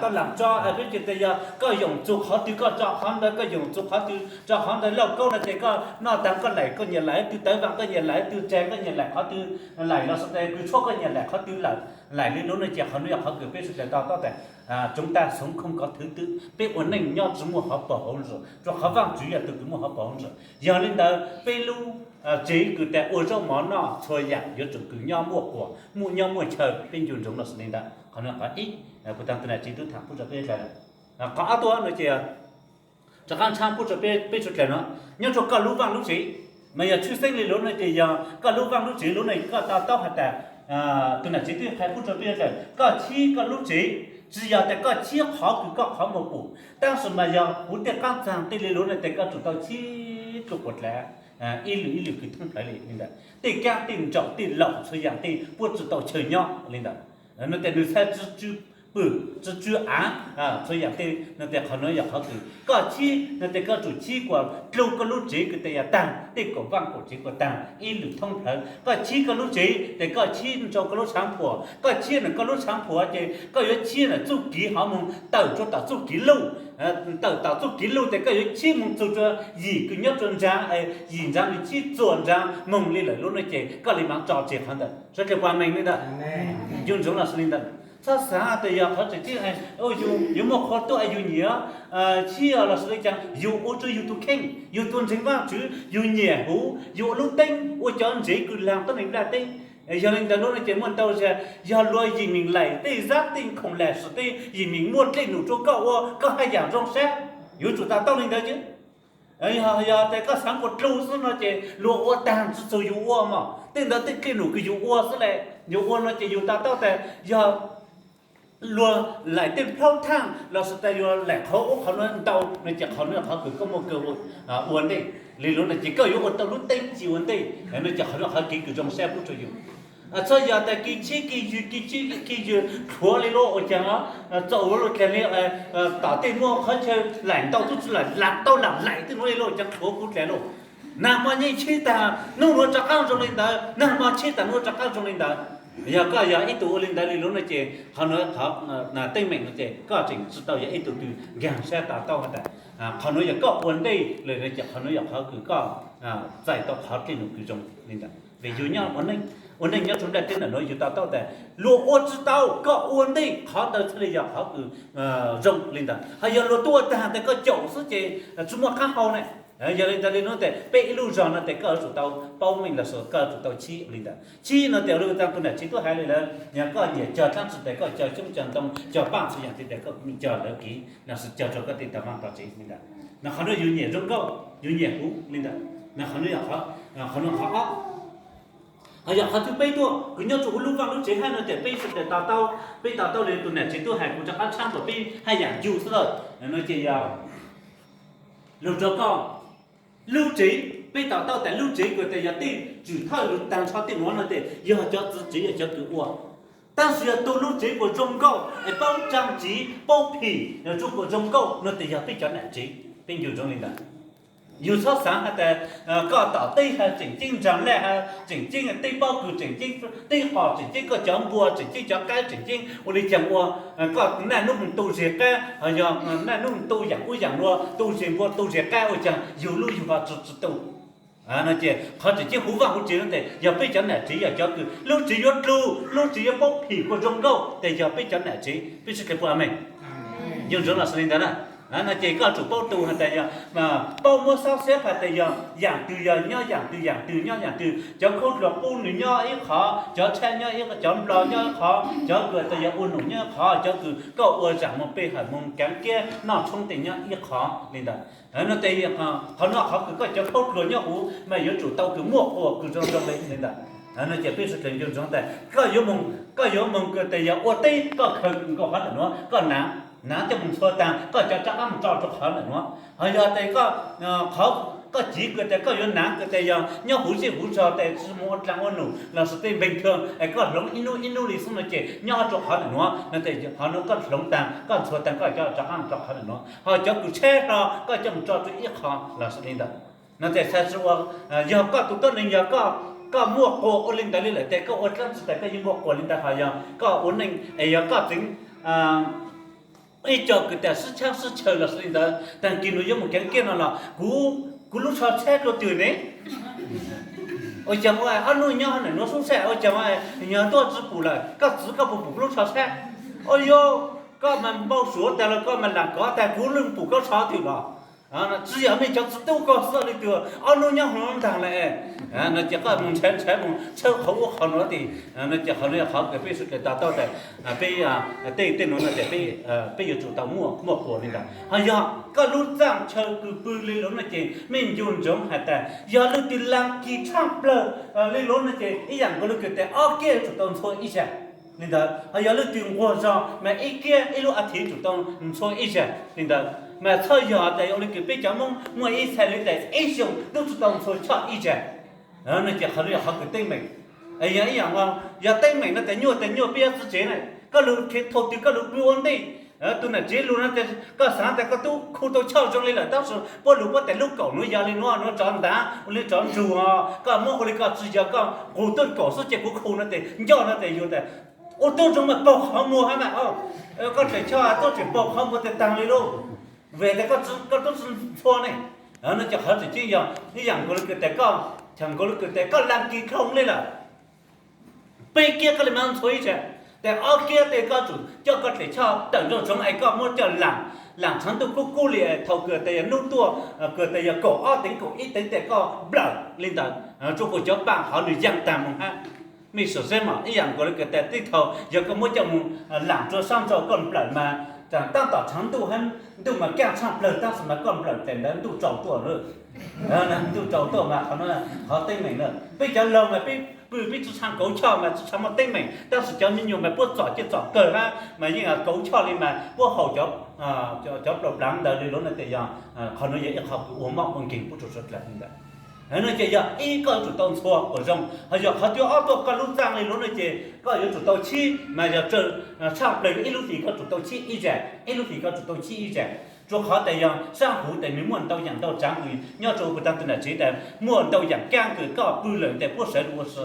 tau lam tso, peb tsis tias yog koj yoom txug qhov twg koj tso qhov ntawd, koj yoom txug qhov twg tso qhov ntawd. Lauj kaub no ces koj noj taag koj laim koj nyiam laim twg, tawv vaam koj nyiam laim twg, tsaig koj nyiam laim qhov twg laim, los sis kws tshuab koj nyiam laim qhov twg laim li lub no ces qhov no yog qhov kws peb sawv daws to taub tas, chúng ta sống không có thứ tự, peb ua neej nyob tsis muaj hauv paus hauv ntsis, rua qhov Vaajtswv yog tug kws muaj hauv paus hauv ntsis. Yog li ntawd peb lub tsev kws tas ua zaub mov noj txhua yaam yuav tsum kws nyob muaj quas, muaj nyob muaj chaw, peb ncu ntsoov los sis li ntawd. Qhov no qhov ib, kuv taag tug nam txiv tub tham pub rua peb dlaag. Qhov ob tuaj no ces rov qaab tshaab pub rua peb sawv daws no, nyob rua koj lub vaaj lub tsev, mas yog tshwj xeeb li lub no ces yog koj lub vaaj lub tsev lub no koj to taub has tas, tug nam txiv tub qha pub rua peb sawv daws, koj chib koj lub tsev, tsis yog tas koj chib qhov kws koj qhov muag pum, tab sis mas yog huv tej qaab txaag tej li lub no ces koj tsum tau chib tug quas dlav, ib lwm ib lwm kws thoob plawg li li ntawd. Tej kaab tej ntsaum tej laum txhua yaam tej puab tsi tau chaw nyob li ntawd. No ces nws txhaj tsi tsw pwm tsi tsw aav txhua yaam tej no ces qhov no yog qhov kws koj chib no ces koj tsum chib kuas dlug koj lub tsev kws tas yog taag, tej kaum vaaj kaum tsev kuas taag ib lwm thoob plawg. Koj chib koj lub tsev ces koj chib rua koj lub tshaav phuam, koj chib ntawm koj lub tshaav phuam ces koj yuav chib ntawm txuj kev hov moog tawm rua tom txuj kev luj, tawm tom txuj kev luj ces koj yuav chib moog txug rua yim kws nyob rua nraag, yim nraag nws chib txuas nraag moog li lawm lub no ces koj li maam tso tseg qhov ntawd. Sawv daws puas meej li ntawd? Ncu ntsoov los sis li ntawd. Txhob xaav tas yog qhov tseem ceeb yuav muaj qhua tuaj yug nyiam chib los sis li cas, yug ua rua yug tug kheej, yug tug ntseeg Vaajtswv, yug nyiam huv, yug ua lub teeb ua cov ntsev kws laag tuab neeg nplaj teeb. Yog li ntawd lub no ces muaj ntau zag yog luag yim meem laim tej zab tej khoom laim sis tej yim meem muaj dlej num rua koj ua koj haj yaam zoo sab, yuav tsum to taub li ntawd ces. Yog tas koj xaav kuas dlug xwb no ces luag ua taag tsi txug yug ua mog, tej ntawd tej dlej num kws yug ua xwb le. Yug ua no ces yug to taub tas yog luag laim tej plhaub thaaj los sis tas yuav laim qhov ub qhov nuav ntau no ces qhov nuav qhov kws koj muaj kawg ua ntej li lub no ces koj yuav ua tau lub teeb ci ua ntej no ces qhov nuav qhov kev kws zoo sab pub rua yug. Txhob yog tas kev chib kev ywg kev chib kev ywg rhuav li lub ua caag txaus ua luaj dlaag li tom tej muaj qhov chaw laim ntau tub tsi laim tau lam laim tej nuav li lub ua caag rhuav kuv dlaag lub. Nag hmo yeej chib taag nub nuav rov qaab zoo li ntawd, nag hmo chib taag nub rov qaab zoo li ntawd. Yog koj yog ib tug ua li ntawd li lub no ces qhov nuav qhov teeb meem no ces koj tseem tsi tau yog ib tug twg nkaag sab to taub has tas qhov nuav yog koj ua ntej lawm no ces qhov nuav yog qhov kws koj txais tau qhov dlej num kws zoo li ntawd. Vim yug nyob ua neej nyob rua nplaj teeb ntawm nuav yug to taub tas luag ua tsi tau, koj ua ntej qhov ntawd txhaj li yog qhov kws zoo li ntawd. Ho yog luag tuaj taag tas koj caum xwb ces tsi muaj qaab hau ne. Yog li ntawd li nuav tas peb ib lub zog no tas koj yuav tsum tau paub meej los sis koj yuav tsum tau chib li ntawd. Chib no tas lub taag kuv nam txiv tub hais li lawm, yog koj nyiam cog dlaab tsi tas koj cog xyoob cog ntoo cog paaj txhua yaam tej tas koj cog lawv kev los sis cog rua koj tej tag vaaj tog tsev li ntawd. No qhov nuav yug nyiam zoo nkauj yug nyiam huv li ntawd. No qhov nuav yog qhov, qhov nuav qhov ob. Ho yog qhov thib peb tuaj kws nyob rua huv lub vaaj lub tsev hab no tas peb sawv daws to taub, peb to taub li tus nam txiv tub hais kuv rov qab tshab kom peb haj yaam yug xwb lawm no ces yog lug rua koj lub tsev, peb to taub tas lub tsev kws tas yog tej tswm thawj lug taag nrho tej nuav no tas yog cov txiv tsev yog cov kws ua. Tab sis yog tug lub tsev kuas zoo nkauj es paub tsaag tsiv paub phim yog tsuas kuas zoo nkauj no tas yog peb cov nam tsev. Peb ncu ntsoov li ntawd. Yug txhob xaav has tas koj tom teb has tseem ceeb, nraag laj has tseem ceeb, teb pob kws tseem ceeb, teb qos tseem ceeb, koj cov npua tseem ceeb, cov qaib tseem ceeb, ua li caag ua koj naj nub moog tu zes qaib, ho yog naj nub moog tu yaam ub yaam nuav, tu zes npua tu zes qaib ua caag yug lub yug hov tsi tsi tu. No ces qhov tseem ceeb huv vaaj huv tsev no tas yog peb cov nam tsev yog cov kws lub tsev yuav dlug, lub tsev yuav paub phim kuas zoo nkauj tas yog peb cov nam tsev. Peb sawv daws puas meej? Yug ntsoov los sis li ntawd na. No ces koj tsum paub tu has tas yog, paub muab xob xeeb has tas yog yaam twg yog nyob yaam twg, yaam twg nyob yaam twg. Cov khaub dluas pub nws nyob ib qhov, cov tshab nyob ib, cov nplo nyob ib qhov, cov kws tas yog ua num nyob ib qhov, cov kws koj ua zaam moog pe hawm moog kaav kiab noj tshoob tes nyob ib qhov li ntawd. No ces qhov no qhov kws koj cov khaub dluas nyob huv mas yuav tsum tau kws muaj quas kws zoo zoo li li ntawd. No ces peb sawv daws nco ntsoov tas koj yuav moog, koj yuav moog kws tas yog ua teb koj khaws nkaus qhov ntawm nuav, koj naav, naav coj moog txhua taag koj cov rov qaab moog tso rua qhov ntawm nuav. Ho yog tas koj, qhov koj civ kws tas koj yuav naav kws tas yog nyob huv zej huv zog tas tsi moog ua dlaag ua num los sis tej npeeg thwg es koj hloov ib nub ib nub li xwb no ces nyob rua qhov ntawm nuav no ces qhov nuav koj hloov taag koj txhua taag koj coj rov qaab moog tso qhov ntawm nuav, ho cov kws tshab hlo koj coj moog tso rua ib qho los sis li ntawd. No ces txhad tsi ua, yog koj tug tuab neeg yog koj, koj muaj quas ua li ntawd li lawm tes koj ua dlaab tsi tas koj yeej muaj quas li ntawd, ho yog koj ua neej es yog koj tseev Ib co kws tas sib tshaab sib chaw los li ntawd, taag kis nws yuav mus keev kiag no los kuv, kuv lub tsho tshab dlua twg ne? Ua caag ua ob nub nyob hov nam nuav sub saib, ua caag nyog tuaj tsi pum lawm, koj txiv koj puas pum kuv lub tsho tshab? Ua yog koj mas npau suav tas los koj mas lam kov tas kuv lub pum koj tsho twg los? Tsi yog mej cov txiv tub koj xwb li twg, ob nub nyob hov ntaag lawm. No ces koj mus ntshai ntshai mus tshawb qhov ub qhov nuav tis, no ces qhov nuav yog qhov kws peb suav dlawg to taub tas peb tej, tej nuav no ces peb yuav tsum tau muaj, muaj quas li ntawd. Ho yog koj lub txaaj chaw kws pw li lawm no ces mej ncu ntsoov has tas yog leej twg lam kis tshaaj plawg li lawm no ces ib yaam nkaus le kws tas ob kiab yuav tsum tau ntxhua ib zag li ntawd. Ho yog leej twg nquag zog mas ib kiab ib lub a thiv tsum tau ntxhua ib zag li ntawd. Mas txhob yog tas yog le kws peb cov Moob muaj ib txhais li tas ib xyoos tub tsum tau ntxhua choj ib zag. No ces qhov nuav yog qhov kws teeb meem. Yog ib yaam, yog teeb meem no tas nyuaj tas nyuaj peb yuav txwv tsev na. Koj lug kheev thaum twg koj lug pw ua ntej, tus nam tsev lug no tas koj xaav tas koj tub khu tau choj zoo li lawm tab sis puab lug puab tas lub kaum nuav yog li nuav, nuav tsov ntav ua li tsov ntsug, koj muab ua li koj tsi yog koj nqug tuaj kaum xwb ces kuv khu no tas nco no tas yug tas ua tub zoo mas paug qhov muag hab mas, koj tseem choj tub tseem paug qhov muag tas taag li lauj. Vim tas koj tub tsi ntxhua ne. No ces qhov tseem ceeb yog ib yaam nkaus le kws tas koj, thaum nkaus le kws tas koj lam kis khoo li lawm, peb kiab koj le mas ntxhua ib zag, tas ob kiab tes koj tsum coj koj dlaim choj tawm nraum zoov es koj muab coj lam, lam tshav ntuj kub kub li thaum kws tas yog nub tuaj, kws tas yog kaum ob teev kaum ib teev tes koj nplawm li ntawd, tsuas kuas cov paaj qhov nwg yaam taag moog hab. Mej saib mas ib yaam nkaus le kws tas tej thaum yog koj muab coj moog lam rua sab nraud koj nplawm mas taab tom tshav ntuj hab ntuj mas kaaj tshaaj plawg tab sis mas koj nplawm tes ntawd ntuj tsaus tuaj lawm. Ntuj tsaus tuaj mas qhov, qhov teeb meem na peb cov laug mas peb pw peb tsi tshua kauv choj mas tsi tshua muaj teeb meem tab sis cov me nyuam mas puab txom ciaj txom kawg hab mas yeej kauv choj li mas puab haus cov, cov plaub plaav ntawd li lawm no tas yog qhov nuav yog ib qhov kws ua mob ua nkeeg puab tsuas suav dlawg li ntawd. No ces yog ib koj yuav tsum tau ntxhua kuas zoo, ho yog qhov thib ob tuaj koj lub txaaj li lawm no ces koj yuav tsum tau chib mas yog tshaaj plawg ib lub hlis koj tsum tau chib ib zag, ib lub hlis koj tsum tau chib ib zag. Rua qhov tas yog saab huv tas nwg muaj ntau yaam ntau tsaav kws nyob rua puag ta ntug nam tsev tas muaj ntau yaam kaab kws koj pw lawm tas puab sawv lug ua si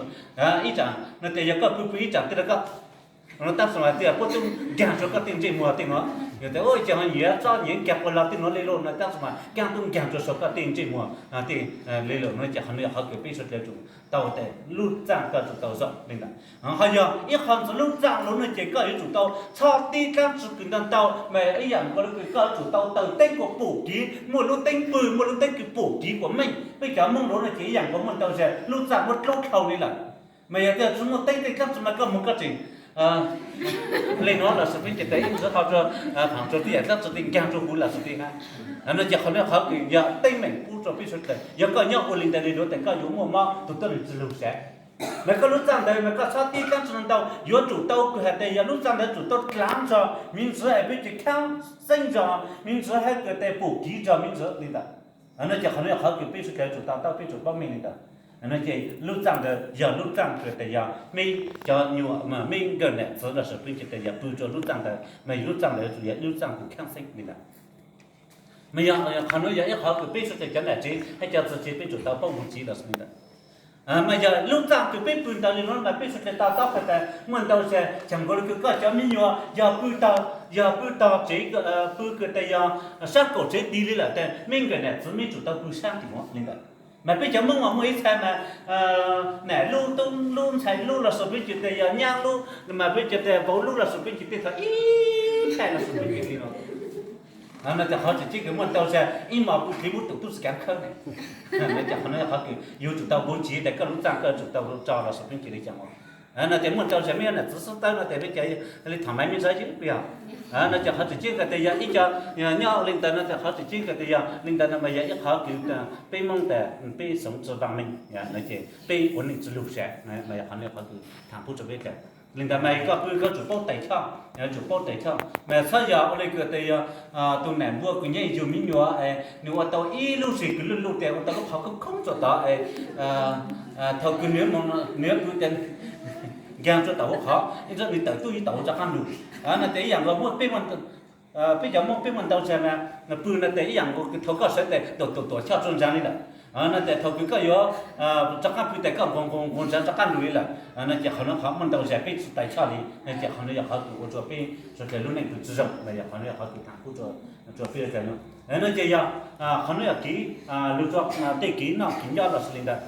ib tsam no tas yog koj pw pw ib tsam twg rua koj no tab sis mas tas puab tub nkaag rua koj tej ntsej muag tej no, yog tas ua cas ho nyiav txob nyiav nkaag quas lug tej no li lauj no tab sis mas kaab tub nkaag rua saum koj tej ntsej muag tej li lawm no ces qhov nuav yog qhov kws peb suav dlawg tsum tau tas lub txaaj koj tsum tau zoo li ntawd. Ho yog ib qho ntxiv lub txaaj lawm no ces koj yuav tsum tau txhob tib dlaab tsi kws ntau ntau mas ib yaam nkaus le kws koj yuav tsum tau taws teeb kuas pum kiv, muaj lub teeb pw muaj lub teeb kws pum kiv kuas meej. Peb cov Moob lawm no ces ib yaam nkaus muaj ntau zag lub txaaj muab dlaub dlhau li lawm. Mas yog tas tsi muaj teeb tej dlaab tsi mas koj moog koj tseem li no los sis peb ces tas ib ntsis ho rua phaam rua tej yaam dlaab tsi tej nkaag rua huv los sis tej hab. No ces qhov nuav qhov kws yog teeb meem pub rua peb suav dlawg, yog koj nyob ua li ntawd li lawm tas koj yuav muaj mob tug tuab neeg tsi lug sav. Mas koj lub txaaj ntawd mas koj txhob tib dlaab tsi ntau, yuav tsum tau kws has tas yog lub txaaj ntawd tsum tau dlaav zog me ntsis es peb ces khaab xeeb zog me ntsis hab kws tas pum kiv zog me ntsis li ntawd. No ces qhov nuav yog qhov kws peb suav dlawg tsum to taub peb tsum paub meej li ntawd. No ces lub txaaj ntawd yog lub txaaj kws tas yog meb cov nyuam meb nkawm nam txiv los sis peb ces tas yog pw rua lub txaaj ntawd mas lub txaaj ntawd yuav tsum yog ib lub txaaj kws khaab xeeb li ntawd. Mas yog qhov nuav yog ib qhov kws peb suav dlawg cov nam tsev hab cov txiv tsev peb tsum tau paub huv tsev los sis li ntawd. Mas yog lub txaaj kws peb pw ntawd li no mas peb suav dlawg to taub has tas muaj ntau zag thaum nkaus le kws koj cov me nyuam yog pw tog, yog pw tog tsev, pw kws tas yog saab kaum tsev tig li lawm tas meb nkawm nam txiv meb tsum tau pw saab tim nuav li ntawd. Mas peb cov Moob mas muaj ib txhais mas nam lub, tub lub, ntxhais lub los sis peb ces tas yog nyab lub, mas peb ces tas vauv lub los sis peb ces tej thaum ib txhais los sis peb ces li no. No ces qhov tseem ceeb kws muaj ntau zag ib mos pw dliv muab tus tub txhais kav khawb ne. Qhov nuav qhov kws yuav tsum tau huv tsev tas koj lub txaaj koj tsum tau tso los sis peb ces li cas. No ces muaj ntau zag meb yog nam txiv xib tawb no tas peb ces li thaum Maiv Mej Ntxawg ib peb yog. No ces qhov tseem ceeb kws tas yog ib co nyob li ntawd no ces qhov tseem ceeb kws tas yog li ntawd no mas yog ib qhov kws peb Moob tas peb xeem tsi vaaj meej no ces peb ua neej tsi lug sav, mas yog qhov nuav qhov kws thaam pub rua peb dlawg. Li ntawd mas koj pw koj tsum paub tais choj, tsum paub tais choj mas txhob yog ua li kws tas yog tus nam npua kws nyob yug me nyuam, nwg ua tau ib lub zig kws luj luj tas ua tau lub qhov khoob khoob rua tod, thaum kws nwg, nwg pw tas nkaag rua tom huv qhov, ib ntsab nwg tawm tuaj ib tom huv rov qaab lug. No tas ib yaam nkaus muaj peb, peb cov Moob peb muaj ntau zag mas pw no tas ib yaam nkaus kws thaum koj sawv tas tuam tuam tuam choj rua ntsaa li lawm. No ces thaum kws koj yuav rov qab pw tes koj nqus nqus nqus nrad rov qab lug li lawm no ces qhov nuav qhov muaj ntau zag peb tsi tau choj li no ces qhov nuav yog qhov kws ua rua peb suav dlawg lub neej tub tsi zoo no yog qhov nuav yog qhov kws tham pub rua peb suav dlawg no ces yog qhov nuav yog kev lug rua tej kev noj kev nyob los sis li ntawd.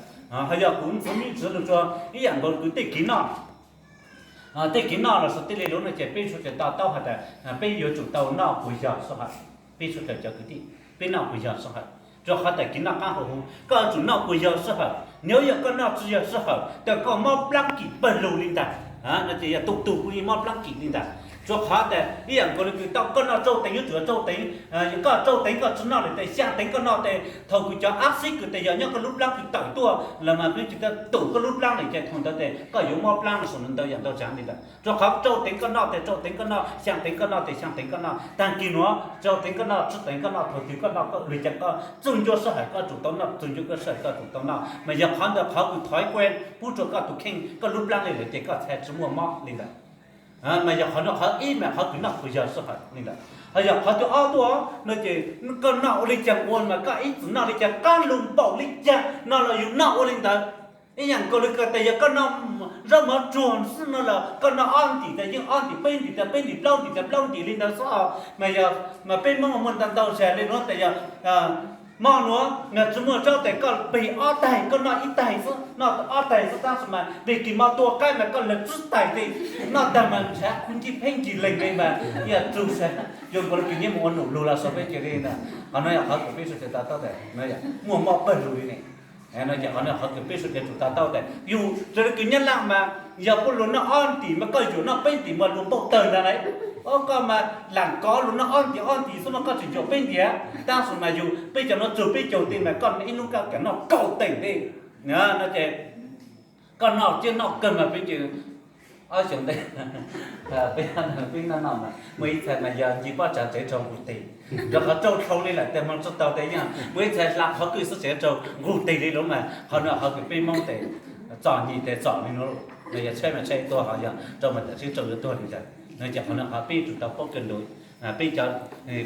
Ho yog kuv ntxuv me ntsis lug rua ib yaam nkaus kws tej kev noj tej kev noj los sis tej li lug no ces peb suav dlawg to taub has tas peb yuav tsum tau noj puas yog sij hawm. Peb suav dlawg cov kwv tij, peb noj puas yog sij hawm, rua qhov tas kev noj qaab hauv huv koj yuav tsum noj puas yog sij hawm. Nyob yog koj noj tsi yog sij hawm tas koj mob plaab kim pawg lug li ntag no ces yog tus tus kuj yeej mob plaab kim li ntag. Rua qhov tas ib yaam nkaus le kws tau koj noj rau teev yuav tsum rau teev, koj rau teev koj tsi noj le tes xyaa teev koj noj tes thaum kws cov ab xib kws tes yog nyob koj lub plaab kws tawm tuaj los mas peb tsi tau tum koj lub plaab le ces thaum ntawd tes koj yuav mob plaab los sis ntau yaam ntau tsaav li ntawd. Rua qhov rau teev koj noj tes rau teev koj noj, xyaa teev koj noj tes xyaa teev koj noj, taag kis nuav rau teev koj noj tsi teev koj noj thaum twg koj noj koj le caag koj txuj ncua sij hawm koj tsum tau noj, txuj ncua koj sij hawm koj tsum tau noj mas yog qhov ntawd qhov kws thov kuaj pub rua koj tus kheej koj lub plaab le lawm ces koj txhaj tsi muaj mob li ntawd. Mas yog qhov nuav qhov ib mas qhov kws noj puas yog sij hawm li ntawd. Ho yog qhov twg ob tuaj no ces koj noj ua le caag ua mas koj ib txwm noj le caag qaab lug npaum le caag no los yug noj ua le ntawd. Ib yaam nkaus le kws tas yog koj noj zaub mov tsuag xwb no los koj noj ob ntim tas yeej ob ntim, peb ntim tas peb ntim, plaub ntim tas plaub ntim li ntawd xwb os. Mas yog mas peb Moob muaj ntau ntau zag le nuav tas yog mo nuav mas tsi muaj zaub tes koj peg ob taig koj noj ib taig xwb, noj ob taig xwb tab sis mas peg kis mo tua qaib mas koj lawv tsib taig tes noj tag mas ntshav khu ncig pheej ncig leeg le mas ib yam tsug sag yuav nkaus le kws nyiaj mus ua num lug los sab peb cia li ntag. Qhov nuav yog qhov kws peb suav dlawg to taub tas muaj mob pawg lug li ne. No ces qhov nuav qhov kws peb suav dlawg tsum to taub tas yug raws le kws Nyab Laj mas yog puab lug noj ob ntim mas koj yuav noj peb ntim mas luag npauj tawg ntag lauj. Koj mas lam kov lug noj ob ntim ob ntim xwb mas koj tseem yuav peb ntim. Tab sis mas yug peb cov nuav tsug peb caug tes mas koj ib hnub koj kaam noj kaum teem tes. No ces koj noj tsiab noj kawg mas peb ces ob xyoos ntej peb noj noj mas muaj ib txhais mas yog ncig pob tsav tsev raug nqug teg, rau qhov raug dlhau li lawm tes moog tsi tau tes yeej muaj ib txhais hla qhov kwj xwb tsev raug nqug teg li lawm mas qhov nuav qhov kws peb Moob tes txom nyem tes txom li nuav, mas yog tshaib mas tshaib tuag ho yog raug mas tam sim raug yuav tuag li ntawd. No ces qhov nuav qhov peb tsum tau paub kawg nkaus, peb cov,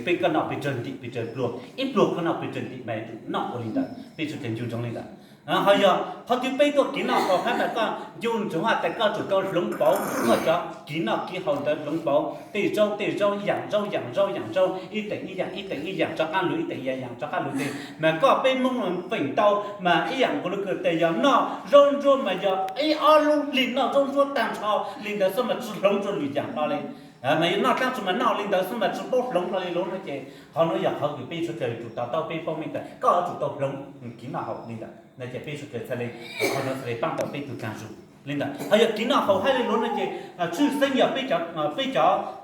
peb koj noj pes tsawg ntim pes tsawg pluag, ib pluag koj noj pes tsawg ntim mas yuav tsum noj ua li ntawd peb tsum tau ncu ntsoov li ntawd. Ho yog qhov twg peb tuaj kev noj haus hab mas koj ncu ntsoov has tas koj tsum tau hloov pauv koj cov kev noj kev haus ntawd, hloov pauv tej zaub tej zaub, yaam zaub yaam zaub yaam zaub, ib teem ib yaam ib teem ib yaam rov qab lug, ib teem ib yaam rov qab lug tes mas koj peb Moob feem ntau mas ib yaam nkaus le kws tas yog noj zaub ntsuab mas yog ib ob lub hli noj zaub ntsuab taag nrho li ntawd xwb mas tsi hloov rua lwm yaam hlo li. Mas yog noj dlaab tsi mas noj li ntawd xwb mas tsi paub hloov hlo li lawm no ces qhov nuav yog qhov kws peb suav dlawg tsum to taub, peb paub meej tas koj yuav tsum tau hloov kev noj haus li ntawd no ces peb suav dlawg txhaj le, qhov nuav txhaj le paab tau peb tug taag zug li ntawd. Ho yog kev noj haus hab li lawm no ces tshwj xeeb yog peb cov,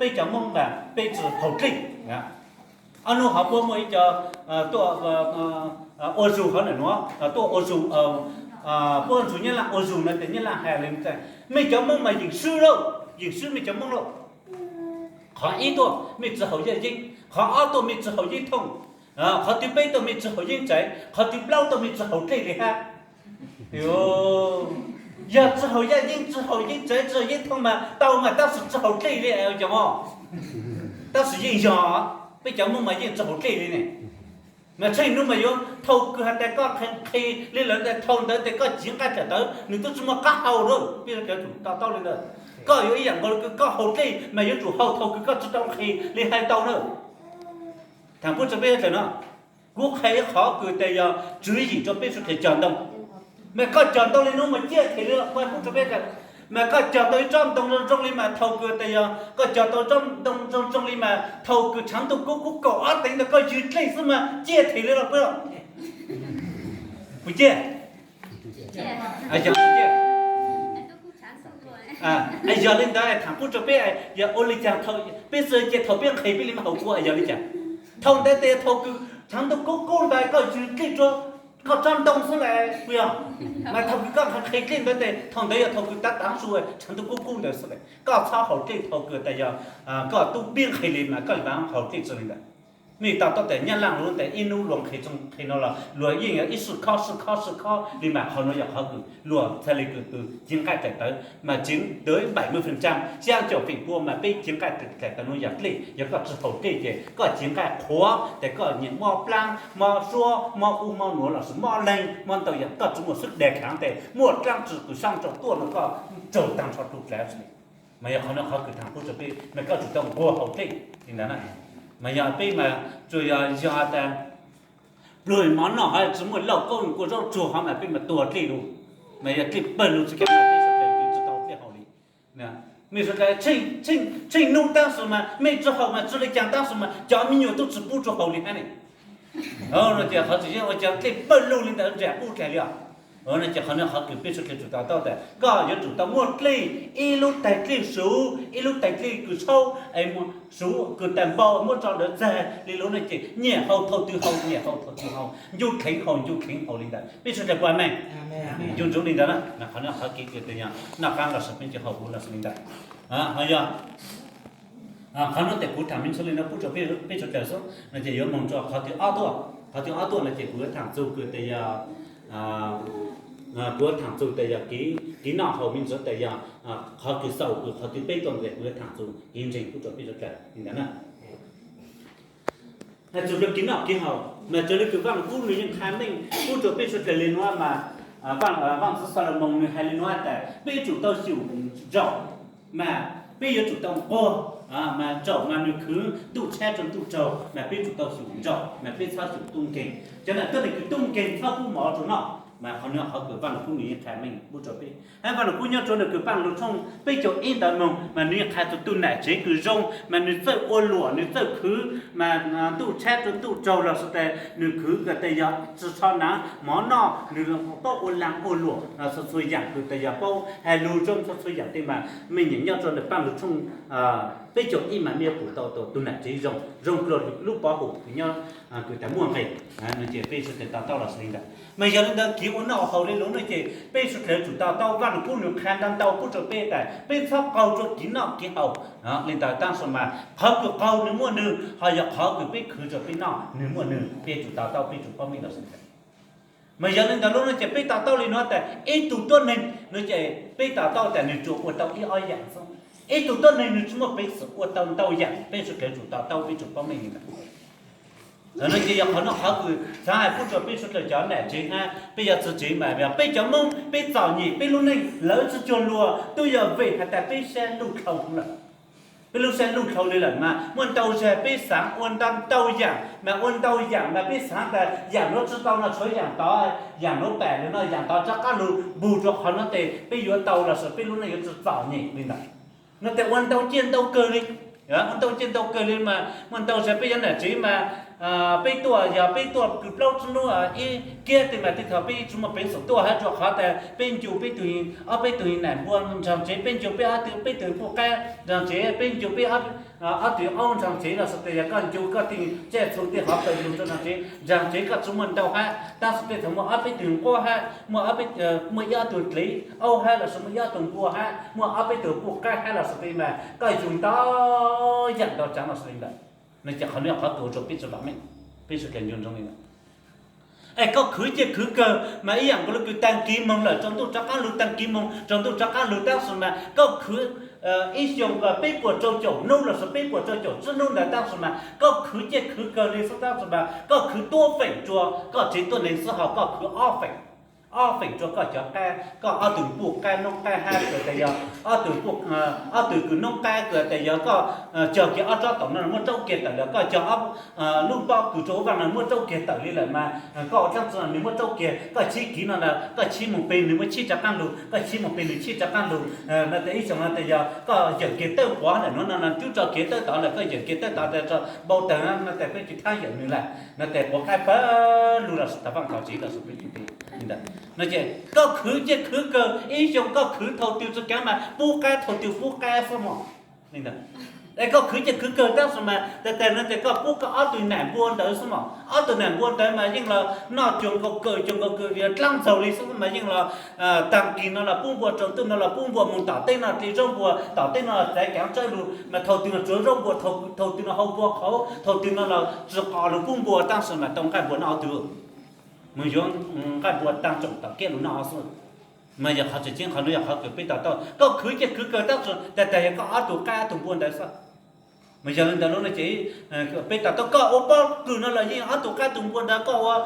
peb cov Moob mas peb tsi haus dlej. Ob nub hov puab muaj ib co tuaj ua zug hov ntawm nuav, tuaj ua zug, puab ntsuag Nyab Laj ua zug no ces Nyab Laj has le tas mej cov Moob mas yeem swb lauj, yeem swb mej cov Moob lauj. Qhov ib tuaj mej tsi haus yaj yeeb, qhov ob tuaj mej tsi haus yeeb thooj, qhov twg peb tuaj mej tsi haus yeeb tsaiv, qhov twg plaub tuaj mej tsi haus dlej li hab. Yog tsi haus yaj yeeb, tsi haus yeeb tsaiv, tsi haus yeeb thooj mas tau mas tab sis tsi haus dlej li cov Moob. Tab sis yeej yog peb cov Moob mas yeej tsi haus dlej li ne. Mas tsheej nub mas yuav thaum kws has tas koj nqhis li lawm tes thaum ntawd tes koj ciav nqaij tawm tawv nws tub tsi muaj qab hau lawm, peb yuav tsum to taub li ntawd. Koj yuav ib yaam nkaus kws koj haus dlej mas yuav tsum haus thaum kws koj tsi tau nqhis li hais tau na. Thaam pub rua peb dlawg no, kuv qha qhov kws tas yog tswv yim rua peb suav dlawg cog ntoo. Mas koj cog ntoo li nub mas ciaj them li los pub rua peb, mas koj cog tau ib tsob ntoo zoo zoo li mas thaum kws tas yog koj cog tau tsob ntoo zoo zoo li mas thaum kws tshaav ntuj kub kub kaum ob teev ntawd koj ywg dlej xwb mas ciaj them li los pub, puas ciaj? Yog, yog li ntawd thaam pub rua peb, yog ua li cas thaum peb xwb ces thaum peb nqhis peb li mas haus kua yog li cas? Thaum ntawd tes thaum kws tshaav ntuj kub kub ntawd koj ywg dlej rua koj tsob ntoo xwb las puas yog? Mas thaum kws koj nqhis dlej ntawd tes thaum ntawd yog thaum kws tav tav su tshaav ntuj kub kub ntawd xwb las, koj txhob haus dlej thaum kws tas yog koj tub peb nqhis li mas koj yuav haus dlej tsi li ntawd. Mej tau tuab tas Nyab Laaj lug tas ib nub luas nqhis txug nqhis nuav los luas yeej yog ib sij khob sij khob sij khob li mas qhov nuav yog qhov kws luas txhaj le kws tug ceev nqaij daim tawv mas chiếm tới bảy mươi phần trăm, xya caum feem pua mas peb ceev nqaij daim tawv nuav yog dlej, yog koj tsi haus dlej ces koj ceev nqaij qhuav tes koj nyiam mob plaab mob suab mob ub mob nuav los sis mob leeg mob ntau yam koj tsi muaj xwb deg khaav tes muaj dlaab tsi kws saab rua tuaj nuav koj raug taag nrho dlej. Mas yog qhov nuav qhov kws thaam pub rua peb mas koj tsum tau nquag haus dlej li ntawd na. Mas yog peb mas tsuas yog yog tas pluag mov noj hov tsi muaj lauj kaub kua zaub tsuag hov mas peb mas tuag dlej lug, mas yog dlej pawg lug tsi kam mas peb suav dlawg tsi tau dlej haus li. Mej suav dlawg tsheej nub taab sis mas mej tsi haus mas tsi le caag taab sis mas cov me nyuam tub tsi pub rua haus li hab ne. No ces qhov txawm yeej ua cas dlej pawg lug li ntawd ntseg pub dlej li os. No ces qhov nuav qhov kws peb suav dlawg tsum tau taub tas koj yuav tsum tau muaj dlej, ib lub taig dlej suv, ib lub taig dlej kws tshaub es suv kws tag npau muab tso ntawd txag li lub no ces nyiam haus thaus twg haus, nyiam haus thaus twg haus, ncu dheev haus ncu dheev haus li ntawd. Peb suav dlawg puas meej? Ncu ntsoov li ntawd na, qhov nuav qhov kev kws tas yog noj qaab los sis peb tsi haus huv los sis li ntawd. Ho yog qhov nuav tes kuv thaam me ntsis li no pub rua peb suav dlawg xwb no ces yuav moog rua qhov twg ob tuaj, qhov twg ob tuaj no ces kuv yuav thaam txug kws tas yog, kuv yuav thaam txug tas yog kev noj haus me ntsis tas yog qhov kws xaus kws qhov twg peb tuaj tes kuv yuav thaam txug kev ntseeg pub rua peb suav dlawg li ntawd na. Has txug rua kev noj kev haus mas raws le kws Vaaj Lug Kub nwg yeej qha meej pub rua peb suav dlawg li nuav mas, Vaaj Ntxwv Xalumoos nwg has li nuav tas peb tsum tau xyum ntsaum, mas peb yuav tsum tau nquag, mas ntsaum mas nwg khwv ntuj tshab rua ntuj tsaug mas peb tsum tau xyum ntsaum mas peb txhob xyum tub nkeeg. Cov nam tuab neeg kws tub nkeeg txhob pub mov rua noj, mas qhov nuav qhov kws Vaaj Lug Kub nwg yeej qha meej pub rua peb. Hab Vaaj Lug Kub nyob rua nwg kws Vaaj Lug Tshooj peb caug ib ntawd moog mas nwg yeej qha txug tug nam tsev kws zoo mas nwg txawj ua luam nwg txawj khwv mas ntuj tshab rua ntuj tsaug los sis tas nwg khwv kws tas yog tsi tsho naav mov noj, nwg paub ua laag ua luam txhua txhua yaam kws tas yog paub has lug zoo txhua txhua yaam tej mas mej nyeem nyob rua nwg Vaaj Lug Tshooj peb caug ib mas mej yuav pum tau tug nam tsev zoo zoo dlua lub pov hum kws nyob kws tas muaj nqe, no ces peb suav dlawg to taub los sis li ntawd. Mas yog li ntawd kev ua noj haus le lug no ces peb suav dlawg tsum to taub Vaaj Lug Kub nwg qha ntau ntau pub rua peb tas peb txhob qaug rua kev noj kev haus li ntawd taab sis mas qhov kws qaug nwg muaj nwg, ho yog qhov kws peb khwv rua peb noj nwg muaj nwg, peb tsum to taub peb tsum paub meej los sis li ntawd. Mas yog li ntawd lub no ces peb to taub li nuav tas ib tug tuab neeg no ces peb to taub tas nwg tsuas ua tau ib ob yaam xwb. Ib tug tuab neeg nwg tsi muaj peev xwm ua tau ntau yaam, peb suav dlawg tsum to taub peb tsum paub meej li ntawd. No ces yog qhov no qhov kws xaav has pub rua peb suav dlawg cov nam tsev hab peb cov txiv tsev mas yog peb cov Moob peb txom nyem peb lub neej lawv tsi cuag luag tub yog vim has tas peb sab luj dhau lawm. Peb lub sab luj dhau li lawm mas muaj ntau zag peb xaav ua ntau ntau yaam mas ua ntau yaam mas peb xaav tas yaam nuav tsi tau no tshuav yaam tod, yaam nuav pam lug no yaam tod rov qab lug npug rua qhov nuav tes peb yuav tau los sis peb lub neej yuav tsi txom nyem li ntawd. No tes ua ntau ciaj ntau kawg li, ua ntau ciaj ntau kawg li mas muaj ntau zag peb cov nam tsev mas peb tuaj yog peb tuaj kws plaub tsib nub ib kiag tes mas tej thaum peb tsi muaj peev xwm tuaj hab rua qhov tas peb ncu peb tug, ob peb tug nam npua nraag tsev, peb ncu peb ob tug peb tug puj qaib nraag tsev, peb ncu peb ob tug aub nraag tsev los sis tas yog koj ncu koj tej txhua txhua tej qhov kws ncu rua nraag tsev, nraag tsev koj tsi muaj ntau hab tab sis tej thaum muaj ob peb tug nquab hab muaj, muaj ib ob tug dlev aub hab los sis muaj ib ob tug npua hab muaj ob peb tug puj qaib hab los sis tas mas koj yug ntau yaam ntau tsaav los sis li ntawd. No ces qhov nuav qhov kws ua rua peb tsi vam meej, peb suav dlawg ncu ntsoov li ntawd. Es koj khwv ciaj khwv kawg mas ib yaam nkaus le kws taag kiv moog lawm rua ntuj rov qaab lug, taag kiv moog rua ntuj rov qaab lug tab sis mas koj khwv ib xyoos peb puas rau caum nub los sis peb puas rau caum tsib nub ntawd tab sis mas koj khwv ciaj khwv kawg li xwb tab sis mas koj khwv tuab feem rua koj tsev tuab neeg xwb ho koj khwv ob feem, ob feem rua koj cov qaib, koj ob tug puj qaib noob qaib hab kws tas yog ob tug, ob tug kws noob qaib kws tas yog koj cog kiag ob tsob taum no muab raub kiag tawm lawm, koj cog lub pob kws rua ub vaaj no muab raub kiag tawm li lawm mas koj ua dlaab tsi nwg muab raub kiag, koj tshib kiv no na koj tshib moog peg nwg muab tshib rov qaab lug, koj tshib moog peg nwg tshib rov qaab lug. No tas ib xyoos no tas yog koj yawm kiag tawb quav lawm no no cub tso kiag tawb tod lawm koj yawm kiag tawb tod tas tso npau taws no tas peb tsi thab yawm nwg lawm no tas quav qaib pawg lug los sis tas vaaj tog tsev los sis peb tsi li ntawd. No ces koj khwv ciaj khwv kawg ib xyoos koj khwv thaus twg tsi kaav mas pub qaib thaus twg pub qaib xwb mog li ntawd. Es koj khwv ces khwv kawg tab sis mas tes tes no ces koj pub koj ob tug nam npua ntawd xwb mas, ob tug nam npua ntawd mas yeej los noj cuag nkaus kawg cuag nkaus kawg dlaab ntxaug li xwb mas yeej los taag kis no los pub npua, tsaus ntuj no los pub npua, moog tom teb no dle zaub npua, tom teb no los txaiv kaav tsawb lug mas thaus twg los tsuav zaub npua, thaus twg no hau npua qhauv, thaus twg no los tsi qos lug pub npua tab sis mas tau nqaij npua noj ob tug, moog yuav nqaij npua taag tsoom tom kiab lug noj xwb. Mas yog qhov tseem ceeb qhov nuav yog qhov kws peb to taub, koj khwv ces khwv kawg tab sis tes tes yog koj ob tug qaib ob tug npua ntawd xwb. Mas yog li ntawd lub no ces peb to taub koj ua pob kws no los yeej ob tug qaib tug npua ntawd, koj ua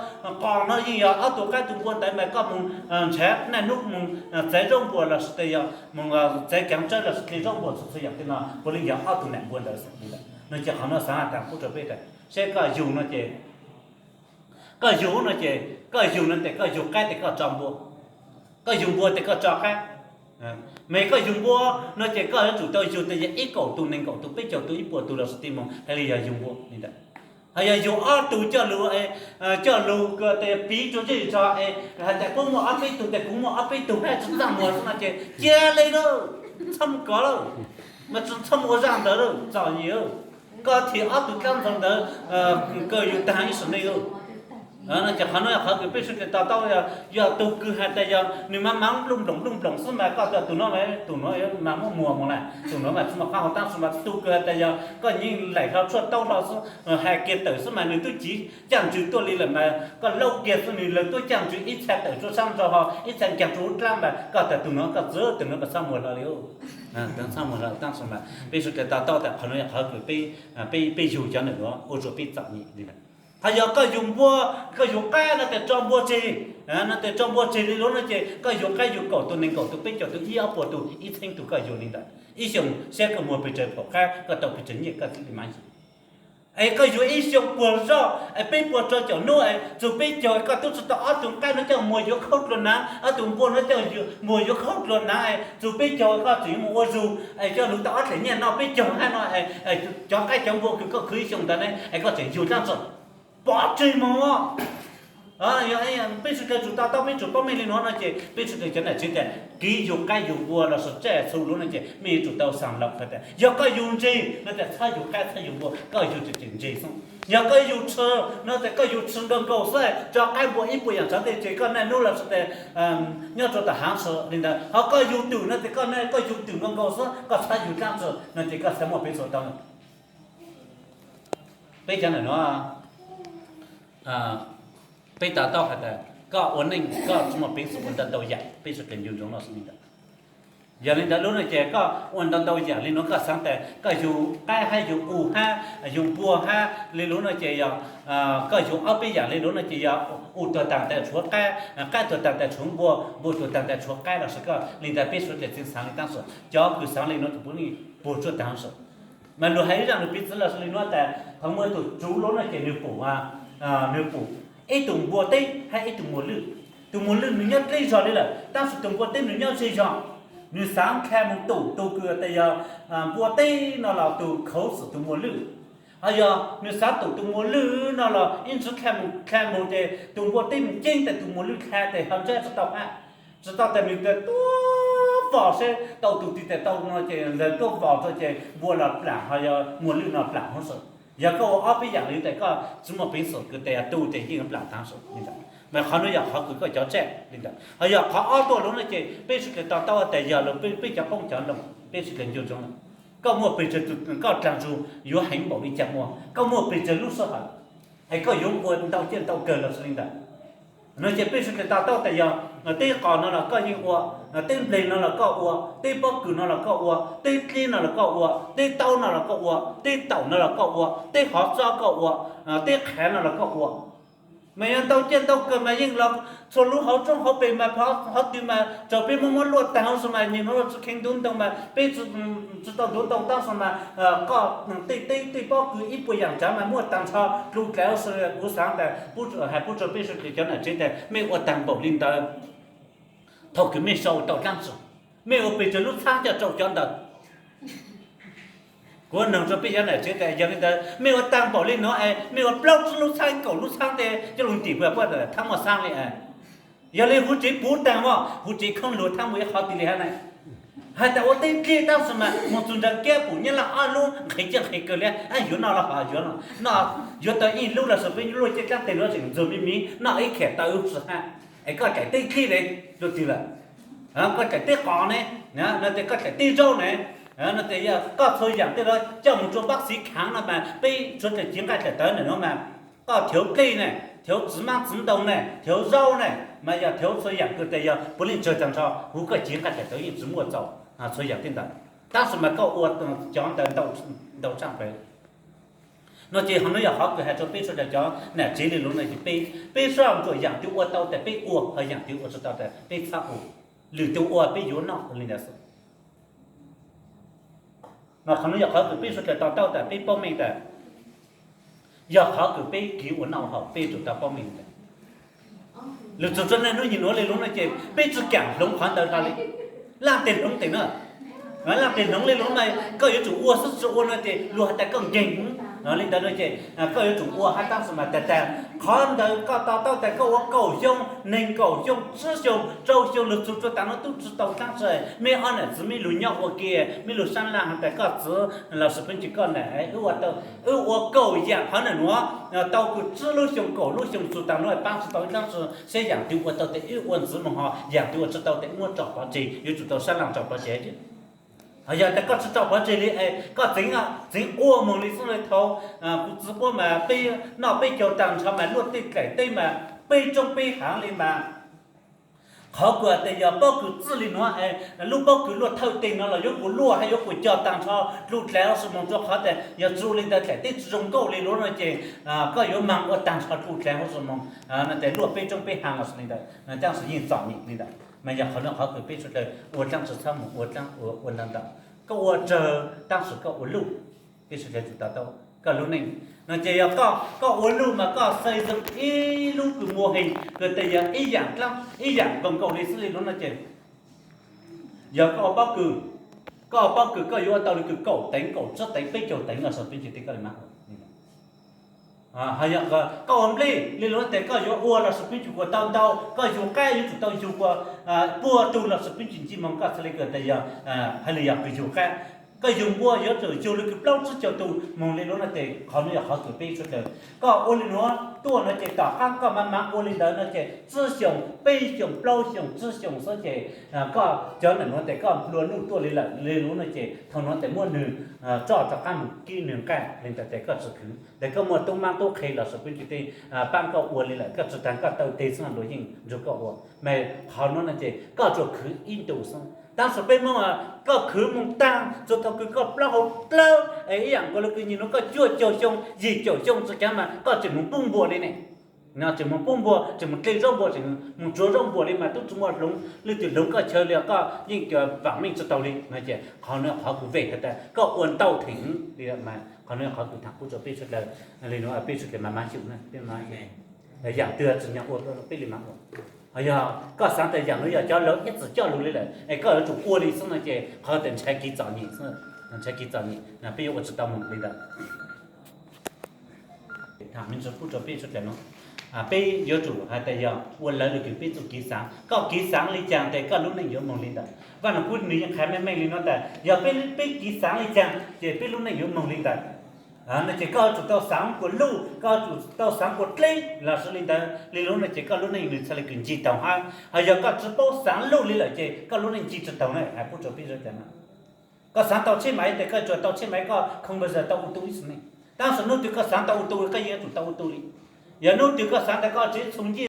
qos no yeej yog ob tug qaib tug npua ntawd mas koj moog nrhav naj nub moog txaiv zaub npua lossis tes yog moog txaiv kaav tsawb lossis dle zaub npua txhua txhua yaam tej no puav leej yog ob tug nam npua ntawd xwb. No ces qhov nuav xaav taag pub rua peb tas seb koj yug no ces koj yug no ces koj yug no tes koj yug qaib tes koj tso npua, koj yug npua tes koj tso qaib. Mas koj yug npua no ces koj yuav tsum tau yug tes yog ib kaum tug, neeg nkaum tug, peb caug tug, ib puas tug lossis tej moog hais li yog yug npua li ntawd. Ho yog yug ob tug coj lug, coj lug kws tes piv rua zej zog es has tas puab muaj ob peb tug tes kuv muaj ob peb tug hab tsi txaj muag xwb no ces cia li lawm, txhob mus kov lawm, mas tsi txhob mus ua zaj ntawd lawm txom nyem. Koj thim ob tug dlaab ntxaug ntawd kawg yug taag ib sim neej lawm. No ces qhov nuav yog qhov kws peb sawv daws to taub, yog tug kws has tas yog nwg mas mas nplooj nploom nplooj nploom xwb mas koj tas tug nuav, tug nuav mas muab muag moog lawm, tug nuav mas tsi muaj qab hau tab sis mas tug kws has tas yog koj yeej laim hlo tshuaj taub hlo xwb, hais kiag tawm xwb mas nwg tub ci caaj ntsws tuaj li lawm mas koj laub kiag xwb nwg lawv tuab caaj ntsws ib txha tawm rua sab nraud ho ib txha nkaag rua ub dlaab mas koj tas tug nuav koj txwv tug nuav koj txhob muag hlo li. Txhob muag hlo tab sis mas peb sawv daws to taub tas qhov nuav yog qhov kws peb yug cov nam nuav ua rua peb txom nyem li ntawd. Ho yog koj yug npua, koj yug qaib no tes tso npua tseg, no tes tso npua tseg li lub no ces koj yug qaib yug kaum tug, neeg nkaum tug, peb caug tug, ib ob puas tug, ib txheeb tug koj yug li ntawd ib xyoos saib koj muag pes tsawg phaum qab koj tau pes tsawg nyiaj koj thiaj li mam yug. Es koj yug ib xyoos puag zoj es peb puas rau caum nub es txug peb caug koj tub tsi tau ob tug qaib no coj muag yuav khaub dlua naav, ob tug npua no coj muag yuav khaub dlua naav es txug peb caug koj tseem yuav mus ua zug es coj lug tau ob dlaim nyiaj noj peb caug hab no, cov qaib cov npua kws koj khwv ib xyoos ntawd ne es koj tseem yug dlaab tsi? Pov tseg moog. Peb sawv daws tsum to taub, peb tsum paub meej li nuav no ces peb sawv daws cov nam tsev tas kev yug qaib yug npua lossis tsaj txhu lub no ces mej yuav tsum tau xaam lawm has tas yog koj yug ntseg no tas txhob yug qaib txhob yug npua, koj yug tseem tseem ntseg xwb. Yog koj yug tshw no tas koj yug tshw nkaus nkaus xwb, tso qaib npua ib puas yaam tsav ntej ces koj naj nub lossis tas nyob rua tom haav tshw li ntawd. Ho koj yug twm no tas koj, koj yug twm nkaus nkaus xwb, koj txhob yug dlaab tsi no ces koj txhob muaj peev xwm tau. Peb cov nam nuav peb to taub has tas koj ua neej koj tsi muaj peev xwm ua ntau ntau yaam, peb sawv daws nco ntsoov lawm xwb li ntawd. Yog li ntawd lub no ces koj ua ntau ntau yaam li nuav koj xaav tas koj yug qaib hab yug u hab yug npua hab li lub no ces yog koj yug ob peb yaam li lub no ces yog u tuag taag tas tshuav qaib, qaib tuag taag tas tshuav npua, npua tuag taag tas tshuav qaib lossis koj li ntawd peb sawv daws tsi xaav li tab sis cov kws xaav li nuav tus puav leej puag tsuaj taag lossis. Mas luag hais ib zaj lug piv txwv lossis li nuav tas thaum muaj tug tsuv lub no ces nwg pum, nwg pum ib tug npua teb hab ib tug muas lwj. Tug muas lwj nwg nyob dleb zog li lawm tab sis tug npua teb nwg nyob ze zog. Nwg xaav dlha moog tum tug kws tas yog npua teb no los tus khaus xwm tug muas lwj. Ho yog nwg xaav tum tug muas lwj no los ib ntsis dlha moog dlha moog ces tug npua teb moog ceeb tas tug muas lwj dlha tas ho ntsab tsi tau hab, tsi tau tas nwg tas tuab vos seb tau tug twg tas tau no ces lawv tuab vos rua ces npua los plaam ho yog muas lwj no plaam hov sawv. Yog koj ua ob peb yaam li tas koj tsi muaj peev xwm kws tas yog tug tas yeej plaam taag sawv li ntawd. Mas qhov nuav yog qhov kws koj cov tsaj li ntawd. Ho yog qhov ob tuaj lub no ces peb sawv daws to taub tas yog lug peb cov qoob cov loo peb sawv daws nco ntsoov lawm. Koj muaj pes tsawg, koj dlaag zug yuav heev npaum li cas muaj, koj muaj pes tsawg lub sij hawm es koj yuav ua ntau ciaj ntau kawg lossis li ntawd. No ces peb sawv daws to taub tas yog teb qos no los koj yeej ua, teb npleg no los koj ua, teb pob kws no los koj ua, teb dleb no los koj ua, teb taub no los koj ua, teb taum no los koj ua, teb hov txob koj ua, teb qhav no los koj ua. Mas yog ntau ciaj ntau kawg mas yeej los txhua lub hauv tshoob hauv pes mas hov twg mas tsaus peb muab muab luaj taag hov sawv mas nim no tsi kheev ntuv ntoo mas peb tsi tau ntuv ntoo tab sis mas koj tej teb tej pob kws ib puas yaam tsav mas muaj taag nrho dlua dlav hov sawv. Kuv xaav tas hais pub rua peb sawv daws cov nam tsev tas mej ua taag npaum li ntawd thaum kws mej sau tau dlaab tsi, mej ua pes tsawg lub txhaab coj rau cov ntawd. Kuv noog rua peb cov nam tsev tas yog li ntawd mej ua taag npaum li nuav es mej ua plaub tsib lub txhaab kaum lub txhaab tes coj lug ntim puag puab tas thaab muaj txhaab li. Yog li huv tsev puv taag mog, huv tsev khoob luag thaab muaj ib qhov twg li hab na. Hais tias ua teb dlig tab sis mas mus txug nraag kiab pum nyab laj ob lub nqhis ciaj nqhis kawg li, yuav noj los ho yuav no, noj yuav tau ib lub los sis peb luaj ciaj dlaab teg no tseem ntxuag me me, noj ib khiav tau ib sij hab, es koj daim teb dlig ne, luag twg lawm, koj daim teb qos ne, no tias koj daim teb zaub ne, no tias yog koj txhua yaam tej lawv coj mus rua npab xiv khaav no mas peb tsuav dlaim cev nqaij dlaim tawv ntawm nuav mas koj thev dlej ne, thev txiv maab txiv ntoo ne, thev zaub ne, mas yog thev txhua yaam kws tes yog puav leej tsawg tag nrho huv koj cev nqaij dlaim tawv yeej tsi muaj txaus txhua yaam tej ntawd, tab sis mas koj ua cov ntawd ntau tshaj plaws. No ces ho nuav yog qhov kws has rua peb sawv daws cov nam tsev le lug no ces peb, peb soj ntsuam yaam twg ua tau tas peb ua, ho yaam twg ua tsi tau tas peb txhob ua, lwm tus ua peb yuav noj li ntawd xwb. Mas qhov nuav yog qhov kws peb sawv daws to taub tas peb paub meej tas yog qhov kws peb kev ua noj haus peb yuav tsum tau paub meej tas lug txug rua naj nub nyem nuav le lug no ces peb tsi kaam hloov qhov ntawd hlo li. Laaj teg hloov tes na, laaj teg hloov le lug mas koj yuav tsum ua xwb, tsi ua no ces luag has tas koj nkeeg. Li ntawd no ces koj yuav tsum ua hab tab sis mas tag tag qhov ntawd koj to taub tas koj ua kaum xyoo, neeg kaum xyoo, tsib xyoo, rau xyoo lug txug rua taag nuav tub tsi tau dlaab tsi, meb ob nam txiv meb lug nyob ua ke, meb lug sab laaj has tas koj txiv los sis peb tsi koj nam wb ua tau, wb ua kaum yaam qhov nam nuav tau kws tsib lub xyoo kaum lub xyoo txug taag nuav paab tsi tau dlaab tsi, saib yaam twg ua tau tes wb ua ntxiv moog ho yaam twg ua tsi tau tes muab tso pov tseg, yuav tsum tau sab laaj tso pov tseg. Ho yog tas koj tsi tso pov tseg li es koj txeev, txeev ua moog li xwb le thaum kuv txiv puab mas peb noj peb caug taag nrho mas luaj tej dlaim teb mas peb roob peb haav li mas qhov kws tes yog pob kws txwj li nuav, lub pob kws luaj thawj teg no los yuav kuas luaj hab yuav kuas cog taag nrho dlug dlaim huv si moog rua qhov tas yog tsi ua li ntawd dlaim teb tsi zoo nkauj le lug no ces koj yuav maag ua taag nrho dlug dlaim huv si moog, no tes luaj peb roob peb haav los sis li ntawd tab sis yeej txom nyem li ntawd. Mas yog qhov nuav qhov kws peb sawv daws ua dlaab tsi txhob moog ua dlaab ua ntau ntau. Koj ua tsawg tab sis koj ua luj, peb sawv daws tsum to taub koj lub neej. No ces yog koj ua luj mas koj xaiv ib lub kws mô hình kws tes yog ib yaam dlaab ib yaam nkaus nkaus li xwb li lug no ces yog koj ua pob kws, koj ua pob kws koj yuav ua tau li kws kaum teev kaum tsib teev peb caug teev los sis peb tsi teb koj li mas ua. Ho yog koj ua nplej li lug no tes koj yuav ua los sis peb tsi kuas tau ntau, koj yug qaib yuav tsum tau yug kuas puag tug los sis peb tsi nci moog koj txhaj le kws tes yog hab li yog kws yug qaib. Koj yug npua yuav tsum yug li kws plaub tsib caug tug moog li lug no tes qhov nuav yog qhov kws peb sawv daws koj ua li nuav tuaj no ces tom qab koj maam maam ua li ntawd no ces tsib xyoos peb xyoos plaub xyoos tsib xyoos xwb ces koj cov nam nuav tes koj nplua nuj tuaj li lawm li lug no ces thaum nuav tes muab nwg tso rov qab moog kib nwg nqaij li ntawd tes koj tsi khwv tes koj muaj tub maab tub qhe los sis peb tsi teb paab koj ua li lawm koj tsi taag koj taw teg xwb luag yeej nrug koj ua. Mas qhov nuav no ces koj tsuas khwv ib ntus xwb tab sis peb Moob koj khwv moog taag txug thaum kws koj plaub hau dlawb es ib yaam nkaus le kws nyem nuav koj cuaj caug xyoo yim caum xyoo tsi kaav mas koj tseem moog pub npua li ne. No tseem moog pub npua, tseem moog dlej zaub npua, tseem moog tsuav zaub npua li mas tub tsi muaj hloov leej twg hloov koj chaw li os, koj yeej cov vaam meej tsi tau li no ces qhov nuav qhov kws vem has tas koj ua ntau theem li mas qhov nuav qhov kws thaam pub rua peb sawv daws li nuav peb sawv daws mas maam xyum na peb maam xyum. Yaam twg tsi nyob ua peb li maam ua. Ho yog koj xaav tas yaam nuav yog cov lawv ib txwm coj lug li lawm es koj yuav tsum ua li xwb no ces qhov tes ntshaw kev txom nyem xwb, ntshaw kev txom nyem peb yuav ua tsi tau moog li ntawd. Thaam me ntsis pub rua peb sawv daws no, peb yuav tsum has tas yog ua lawv le kws peb txuj kev xaav, koj kev xaav li caag tes koj lub neej yuav moog li ntawd. Vaaj Lug Kub nwg yeej qha meej meej li nuav tas yog peb, peb kev xaav li caag ces peb lub neej yuav moog li ntawd. No ces koj yuav tsum tau xaav kuas luj, koj yuav tsum tau xaav kuas dleb los sis li ntawd li lub no ces koj lub neej nwg txhaj le kws nce taug hab. Ho yog koj tsi paub xaav luj li lawm ces koj lub neej nce tsi taug na, has pub rua peb sawv daws no. Koj xaav tau tsheb maiv tes koj tsuas tau tsheb maiv, koj khoom npawg zag tau ua tu ib sim neej. Tab sis nub twg koj xaav tau ua tu koj yeej yuav tsum tau ua tu li. Yog nub twg koj xaav tas koj tsev txhua ncej